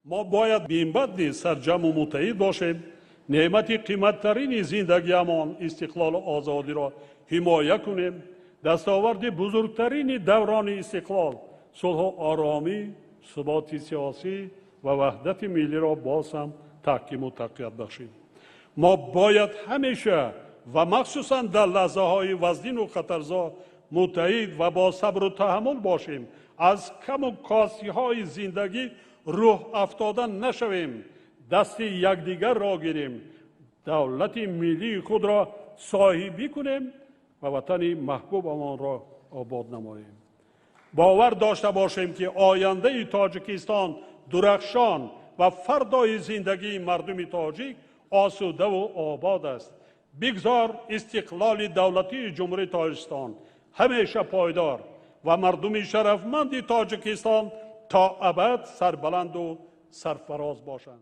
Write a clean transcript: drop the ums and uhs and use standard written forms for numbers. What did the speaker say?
Мо бояд минбаъд низ сарҷамъу муттаҳид бошем, неъмати қиматтарини зиндагиамон, истиқлолу озодиро ҳимоя кунем, дастоварди бузургтарини даврони истиқлол, сулҳу оромӣ, суботи сиёсӣ ва ваҳдати миллиро боз ҳам таҳкиму тақвият бахшем. Мо бояд ҳамеша ва махсусан дар лаҳзаҳои вазнину хатарзо муттаҳид ва бо сабру таҳаммул бошем, аз каму костиҳои зиндагӣ рӯҳ афтода нашавем, дасти якдигарро гирем, давлати миллии худро соҳибӣ кунем ва ватани маҳбубамонро обод намоем. Бовар дошта бошем, ки ояндаи Тоҷикистон дурахшон ва фардои зиндагии мардуми тоҷик осудаву обод аст. Бигзор истиқлоли давлатии Ҷумҳурии Тоҷикистон ҳамеша пойдор ва мардуми шарафманди Тоҷикистон то абад сарбаланду сарфароз бошанд.